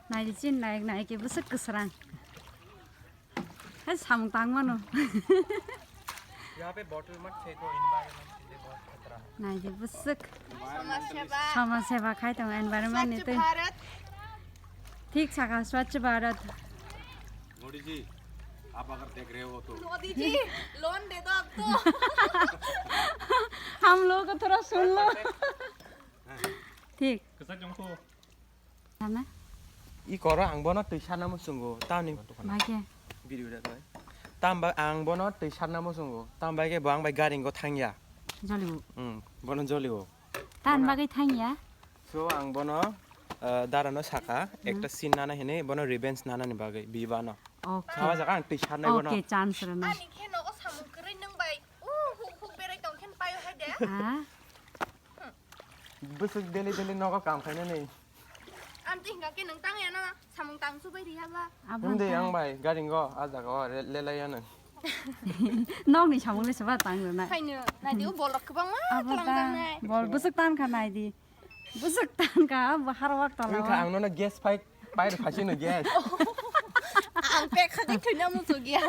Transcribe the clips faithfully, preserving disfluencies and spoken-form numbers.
Naidi chin naik naik ke bwswk kwsrang. Hai samung tang mano. यहाँ पे बॉटल मत फेंको, एनवायरनमेंट के लिए बहुत खतरा है। Naidi bwswk. Samaj seba. Samaj seba khai tongo environment ni twi. Swachh Bharat. Thik saka Swachh Bharat. Modi जी, आप अगर देख रहे हो तो। मोदी जी, लोन दे दो अब तो। हम लोगों को थोड़ा सुन लो। ठीक। Sana? I koro ang bono twi sarna muchungo, tamni Bai khe. Video da bai. Tam bai ang bono twi sarna muchungo, tam bai khe bo ang bai garingo thangya. Jolibo. Hmm, bono jolibo. Tan bagwi thangya. So ang bono, eh, darano saka, Hmm. Ekta scene nana hini, bono revenge nana ni bagwi, bibano. Okay. Sawa jaga ang twi sarnai bono. Okay, chance rwna. Ani khe nogo samung kwrwi nwng bai. Uh, huk huk berai tong khe paio hai de. Ah. Bwswk daily daily nogo kam khainani. Ang twi hwnkha khe nwng tang ya na samung tang chubai ri ya ba. Abo Hindi ta. Ang bai garingo a jaga o re-, lelai ya nwng. Nokni samung le soba tang rwna. Khaino naidi o bolrok kwbangma Abo ta. Tlangjak nai. Bol bwswk tan kha naidi. Bwswk tan kha bo harwak tola. Wngkha ang nono gas pipe Pair phasino gas. Ang pek kha khe thwina muchuk ya.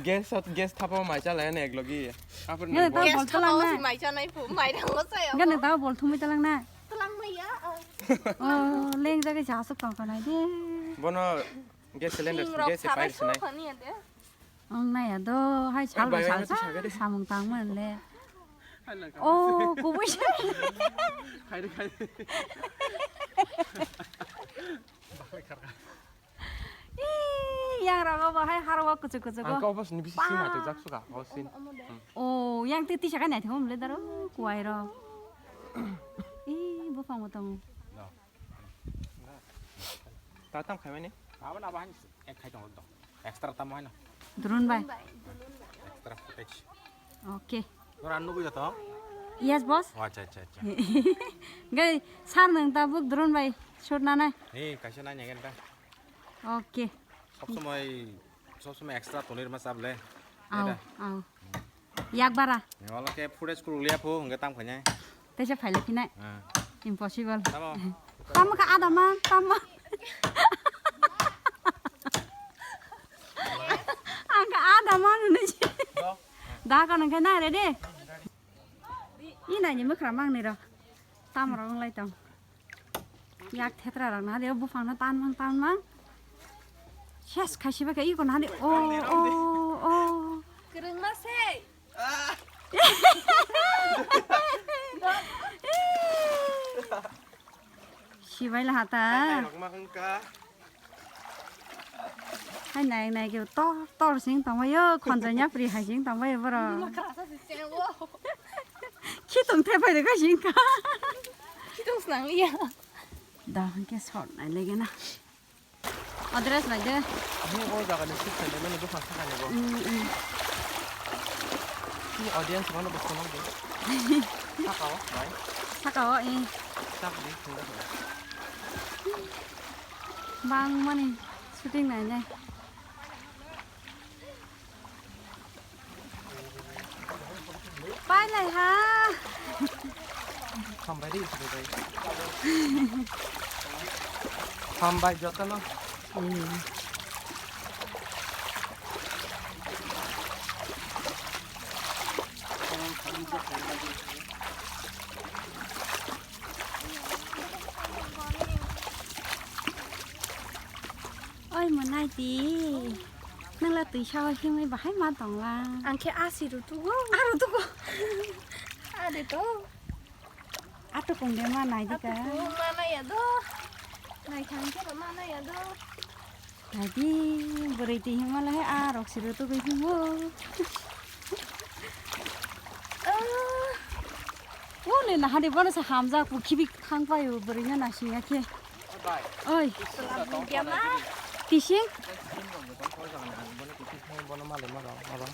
Gas hot gas thapa mai chala ya nek logi. Apor Ngene nek ta bol. Gas bol thapa talang na. Mai chanai phu, mai rang mo saya. Ngene ta bol thumui talang na. Talang mai ya. Oh, leng jaga jasuk tong kanai de. Bono gas cylinder, gas pipe sinai. Ang naya do, hai sal bai sal samung tang man le. Oh, kubui. Khai de khai. Ih, yang rogo bo hai harwa kuchuk kuchuk. Ang kau bos ni bisi sima te jak suka, oh sin. Oh, yang titi saka nai thum le daro, kuai ro. Ih, bufang mo tong. Ta tam khai mani? Abo na bahani ek khai tong dong. Extra tam hai na. Drone bai. Extra footage. Okay. Nora nugui jato? Yes, boss. Oh, acha, acha, acha. Gai sar nang ta buk drone bai shoot na nai. Hey, kaisa nai nyagen ta. Okay. Sob somoi, sob somoi extra tonir ma sable. Au, au. Yak bara. Wala ke footage kuru liya phu, hingke tam khanya. Tesa phaile phinai. Ah. Impossible. Tamo. Tamo ka ada man, tamo. Ang ka ada man ni. Da ka nang kai na ready. Ina ni mukra mang ni ro. Tam ro nglai tong. Yak thetra rok na de bufang no tan mang tan mang. Ses khai siba ke iko na de. Oh, oh, oh. Kereng ma se. Sibai la hata. Rok ma hangka. Hai nai nai ke tor tor sing tong yo khonjai nya pri hai sing tong yo boro. Khitung the pai de ka sing ka. Khitung snang ya. Da ke sort nai lege na. Address nai de. Ni o jaga ni sik nai mani bufang saka ni bo. Mm, mm. Ni audience mano bo kono bo. Saka o, bai. Saka o, eh. Sak di, sing da. Bang mani shooting nai nai. Pai lai ha. Hambai ri sini bai. Hambai joto no. Oi, mwnai di. Nang la twi sao himwi bahai ma tong la. Ang khe asi rutugo. A rutugo. A de to. A tukung de ma nai di ka. A tukung ma nai ya do. Nai thang khe ma nai ya do. Nai di, bwrwi twi himma lai a rok si rutugwi himo. Ah. O le nahadi bono se hamjak bo khibi khang paio bwrwi no nasing ya khe. Bai. Oi. Tising? Bono malai ma rok, abo.